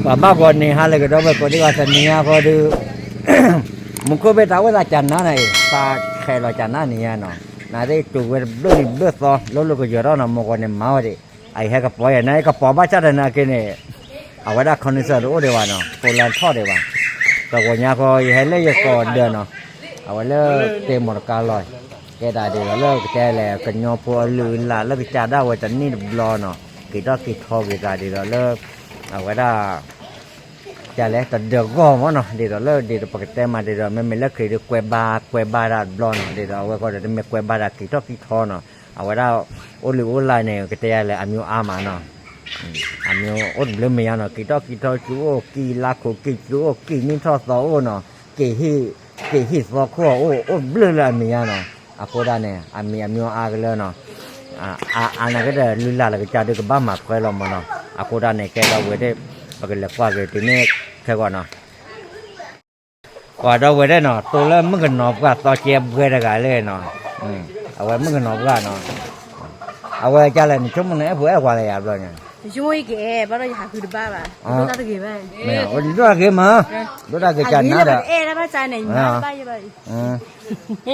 ပှၤဘၣ်ဂီၤန့ၣ် ဟါလၢကဒီးဝဲကိးဒံကီးတနံၤညါဃီဒီး မူခိၣ်ဘ့ၣ်တၢ်ဝဲသးကနါန့ၣ်အံၤ သးခဲးလီၤကနါန့ၣ်ညါနီၤ, နသ့ၣ်တူၢ်ဝဲတဘျုးနံၣ်ဘျုးသီ လိၤလိၤကယီၤထီၣ်နီၤ, မူဂီၤန့ၣ်မၤဝဲဒံး, အအံၤဟဲကပီၤယဲၢ် နကပီၤဘၣ်ဆၣ်ဒီးနာ်က့န့ၣ် အဝဲဒၣ် connection တအိၣ်ဒံးဘၣ်နီၤ, ဖိလၢထီၣ်ဒံးဘၣ်, တဂီၤညါဃီ ယဟဲလၢယကိာ်ဒၢးနီၤ, အဝဲလၢတ့မီၢ်တကါလီၤ, ကဲတၢ်ဒ်သိးလၢကတဲလဲၣ် ကညီဖိအလုၢ်အလၢ်လၢကစၢ်ဒၣ်ဝဲတနံၣ်တဘျီနီၤ, က့ၤထီၣ်က့ၤထီက့ၤသးဒ်သိးလၢ အဝဲဒၣ် ကလဲၣ် တဒၢးဂီၢ်မ့ၢ်နီၤ, ဒ်သိးလၢဒ်သိးပကတဲမးဒ်သိး မ့မ့ၢ်လၢခရံာ်ဒုးကွဲဘါ ကွဲဘါတၢ်တဘျီနီၤ, ဒ်သိးအဝဲဃီဒီးတမ့ၢ်ကွဲဘါတၢ်က့ၤထီၣ်က့ၤထီနီၤ, အဝဲဒၣ် အိၣ်လုၢ်အိၣ်လၢ်န့ၣ် ကတဲယၤလဲၣ် အမျိုးအါမးနီၤ, အမျိုးအိၣ်တဘျုးမဲာ်ညါနီၤ, က့ၤထီၣ်က့ၤထီ ကၠူအိၣ်ကံၢ် လါခိၣ်ကံၢ် ကၠူအိၣ်ကံၢ် နံၣ်ထီၣ်သီအိၣ်နီၤ, က့ၤဟံၣ် က့ၤဟံၣ်သီခိၣ်အိၣ် အိၣ်တဘျုးလၢအမဲာ်ညါနီၤ, အဃိဒၣ်န့ၣ် အမံၤအမျိုးအါကလၢနီၤ အါအါနာ်က့ဒီး လုၢ်လၢ်လၢကစၢ်ဒုးကဘၣ်မၤခွဲလီၤမ့ၢ်နီၤ, အဃိဒၣ်န့ၣ် ကဲဒီးဝဲဒၣ် ပကလဲၤကွၢ်က့ၤတုၤန့ၣ်ခဲဂီၢ်နီၤ, ပှၤဒီးဝဲဒၣ်နီၤ တိလၢမုၣ်ကနီၤပှၢ်သီကဲဘှဲတဂၤလဲၣ်နီၤ, အဝဲမုၣ်ကနီၤပှၢ်နီၤ, အဝဲကလဲၣ် နဆိကမိၣ်နအဲၣ်ဖိအဲၣ်ဝၤလၢယၤဘျီညါ, ယဆိကမိၣ်ယကအဲၣ် ဘၣ်ဒီးယဟးဃုတဘၣ်ဘၣ်, ဒိၣ်တၢ်တဂ့ၤဘၣ်, ဒိၣ်တၢ်ဂ့ၤကနၤဒီး, ဒိၣ်တၢ်ဂ့ၤကနၤ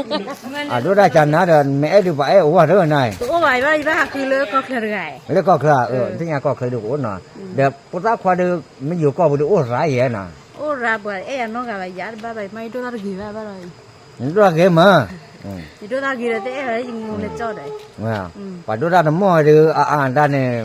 ဒီး, အဒိၣ်တၢ်ကနၤဒီး မ့ၢ်အဲၣ်ဒုးပှၤအဲၣ်အိၣ်ဝဲတဂၤနၤ, တအိၣ်ဘၣ် ယဘၣ်ယဘၣ်ဟးဃုလၢကီၢ်ချၢတဂၤ, လၢကီၢ်ချၢ, သ့ၣ်ညါကီၢ်ချၢဒုးကအိၣ်နီၤ, ဒီးဖိသၣ်ခွါဒုး မ့ၢ်ယိၤကီၢ်ပူၤဒုးအိၣ်ရၤယဲနီၤ, အိၣ်ရၤပှၤအဲၣ်ယၤနီတဂၤဘၣ် ယၤတဘၣ်ဘၣ် ယမ့ၢ်ယဒိၣ်တၢ်တဂ့ၤဘၣ်ဘၣ်ဒီး, ယဒိၣ်တၢ်ဂ့ၤမး, ယဒိၣ်တၢ်ဂ့ၤဒီးတအဲၣ်ဘၣ်လၢယငိၢ်လၢကၠီဒီး, ပှၤဒိၣ်တၢ်တမီၢ်ဒုး အအါတၢ်န့ၣ်,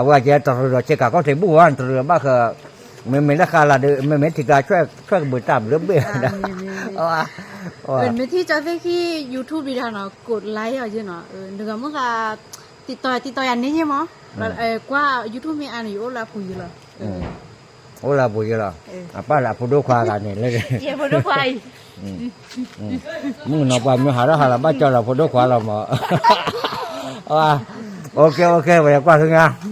အဝဲကဲတရူးဒီးဆ့ကၤကီၢ်ထံးဘူၣ်ဝဲ တရူးဘၣ်ဃး, မ့မ့ၢ်လၢဃးလၢဒုး မ့မ့ၢ်ထံကျါဆွဲၣ်ကဘုးတၢ်ဘျုးဘ့ၣ်, မ့ၢ်ထံၣ်ကၠီသ့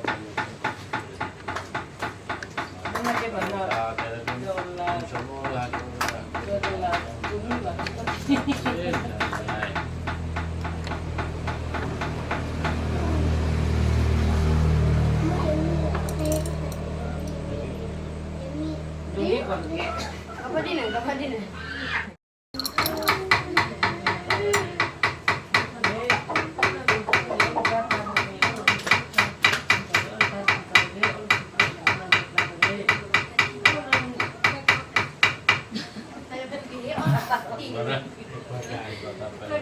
ၣ်ခံ YouTube ဒံးတၢ်နီၤ ကိး like အီၤယဲနီၤ, နဂီ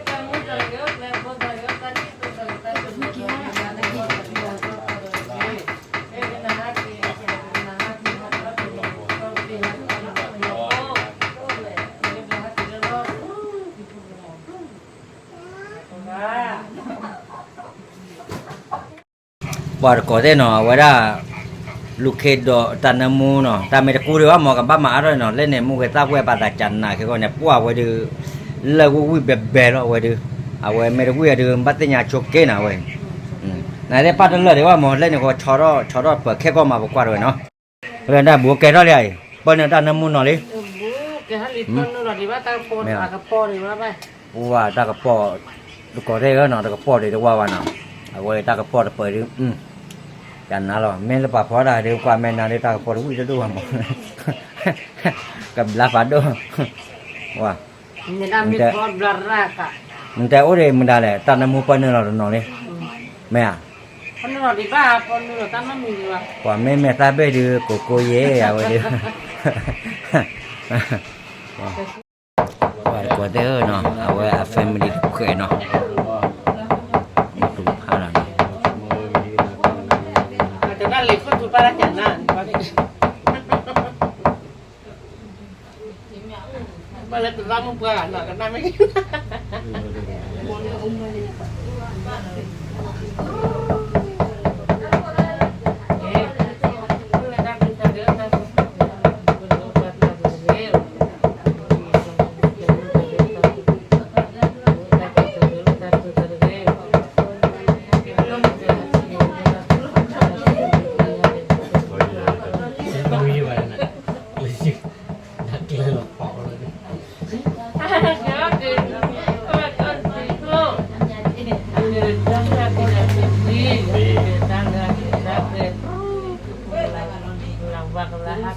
ၢ်မုၢ်ဃာ် တံတီၤယၤန့ၣ်ယဲမး, ကွၢ် YouTube မ့ၢ်အါန့ၣ် ယအိၣ်လၢအပူၤယဲလီၤ, အိၣ်လၢအပူၤယဲလီၤ, အပၢ်လၢအဖိဒိၣ်ခွါဂၤန့ၣ်လၢ, ဖိဒိၣ်ခွါအံၤ, မုၣ်ကနီၤပှၢ်မ့ၢ်ဟးထီၣ်ဟးလီၤဘၣ်ကၠီလီၤဖိဒိၣ်ခွါလီၤမး, အိၣ်ခ့ အိၣ်ခ့ ပှၤကွၢ်ဆူညါ ပှၤတကိးသ့ၣ်နီၤ အဝဲဒၣ် လူၤခ့ဒီးတၢ်နၢမူနီၤ တၢ်မ့ၢ်တကူဒံးဘၣ်မ့ၢ် ကဘၣ်မၤအါထီၣ်နီၤ လၢန့ၣ် မူဂ့ၤသၣ်ဝဲ ပှၤသးကနးခဲဂီၢ်န့ၣ် ပှၢ်ဝဲဒုး လၢဝံၣ်ဝံၣ်ဘဲဘဲလီၤဝဲဒုး အဝဲမ့ၢ်တဝံၣ်အဒုး ဘၣ်သ့ၣ်ညါဆိက့နၤဝဲ နသ့ၣ်ပာ်တလၢာ်ဒံးဘၣ်မ့ၢ် လၢန့ၣ်ဃီ ဆီထီၣ်ဆီထီၣ်ပၢၤခဲကီၢ်မး ပကွၢ်တဝဲနီၤ လၢတၢ်ဘူးကဲထီၣ်လံ ပၢနုာ်တၢ်နၢမူနီၤလံ ပှၤတၢ်ကပီၢ် တကိးသ့ၣ်ဧၢနီၤ တကပီၢ်ဒံးတဝါဝါနီၤ အဝဲတၢ်ကပီၢ်တပၢၤဒုး ကနၤလီၤ မ့ၢ်လၢပှၤဖီတၢ်ဒုး ကွၢ်မဲာ်နၤဒုး တၢ်ကပီၢ်တဝံၣ်တဒိၣ်ဘၣ်မး ကဘျါဖးဒိၣ် နတဲအိၣ်ဒံးမတၤလဲၣ် တၢ်နၢမူပၢနုာ်လီၤတနီၤလံ မ့ၢ်ဧါ ပှၤမ့မ့ၢ်သးဘ့ၣ်ဒုး ကိးကိးယဲၢ်အဝဲဒုး ပှၤတကိးသ့ၣ်ဧၢနီၤ အဝဲအ family တဖုနီၤ တဖုဖးလီၤနီၤ ဘၣ်လၢတလါမုၢ်ပှၢ်နီၤ ကနၣ်မ့ၢ်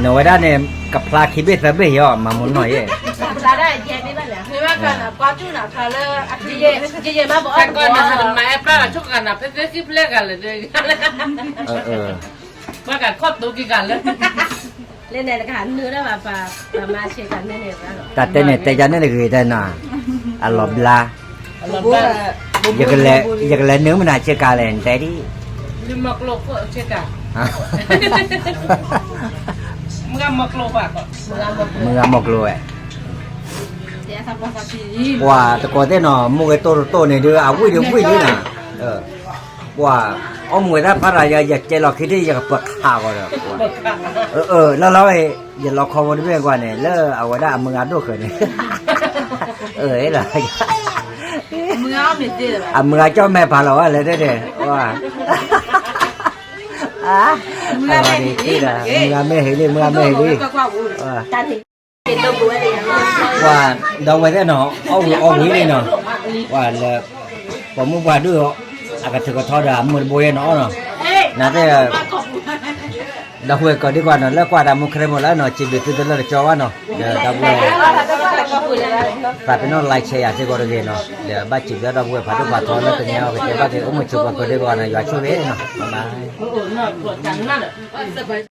နဝဲဒၣ်န့ၣ် ကဖျါခံဘ့ၣ်သၢဘ့ၣ်ယီၤ မၤမူနီၢ်ယဲၢ်, ဖျါဒၣ်ယဲၢ်ဘ့ၣ်ဘၣ်လဲၣ်, မ့ၢ်ဘၣ်ကနၤပှၤတူၢ်နၤဖျါလၢ ယဲၢ်မးဘၣ်အီၣ်တဘိ, မၤအဲၣ်ပျၢ်လီၤဆိကနၤဖဲသ့ၣ်ခံဖျဲၣ်ဂၤလၢာ်, ပှၤကခီၣ်တိက့ၤဂၤလၢာ်, လၢန့ၣ်တကနၢ်ဒၣ်ဘၣ်ပှၤမၤဆ့ကၤန့ၣ်န့ၣ်, တၢ်တဲန့ၣ်တဲယၤန့ၣ်တဂ့ၤတၢ်နီၤ, အလီၤဘျါ ယကလဲၤနုာ်မနၤဆ့ကၤလဲၣ် နတဲဒ်, မၤကျိၤ, မုၢ်ဂၤမီၤကျိၤဝဲ, ပှၤတကိးသ့ၣ်နီၤ မိၢ်ဂ့ၤတိၢ်တတိၢ်န့ၣ်ဒုး အဝံၣ်ဒုးဝံၣ်ဒုးနီၤ, ပှၤ အီၣ်မူဝဲဒၣ်ဖးရၤယၤ ယကဲလီၤခံဒ့ၣ် ယကပၢၤခးဂီၤဒီး, လီၤလီၤ, ယလီၤခီဖိတဘ့ၣ်ကွၢ်န့ၣ် လၢအဝဲဒၣ်အမုၢ်ဂၤဒိၣ်ဃၢၤန့ၣ်, လီၤ, အမုၢ်ဂၤကၠီၣ်မဲာ်ဖးလီၤဝဲလဲၣ်တဲတဲ, မုၢ်ဂၤမ့ၢ်ဟ့ၣ်လံ မုၢ်ဂၤမ့ၢ်ဟ့ၣ်လံ, ပှၤဒီးဝဲသ့ၣ်နီၤ အီၣ်ဝံၤအီဝံၤလံနီၤ, ပှၤလၢ ပှၤမုၢ်ပှၤဒိၣ် အကထုးကထီဒီးအမုၢ်တဘိယဲၢ်နီၤအီၣ်နီၤ, နသ့ၣ် ဒီပုၢ်ဝဲၢ်ကိးဒံကွၢ်နီၤ လၢကွၢ်တၢ်မူခရံာ်မူလၢနီၤ စံးဘျုးသုတလၢတကၠီဘၣ်နီၤ, ဒီးဒီပုၢ်ဝဲၢ် သးပ့ၤနီၣ် like share ယၤစ့ၢ်ကီးတဂ့ၤနီၤ, ဒီးဘၣ်စံးဘျုးဒီပုၢ်ဝဲၢ်ဖးဒိၣ်ဖးထီလၢကညီကတဲဘၣ်က့ၤအိၣ်မုာ်ဆိးပှၤကိးဒံကွၢ်နီၤ ယွၤဆိၣ်ဂ့ၤနီၤ, bye bye.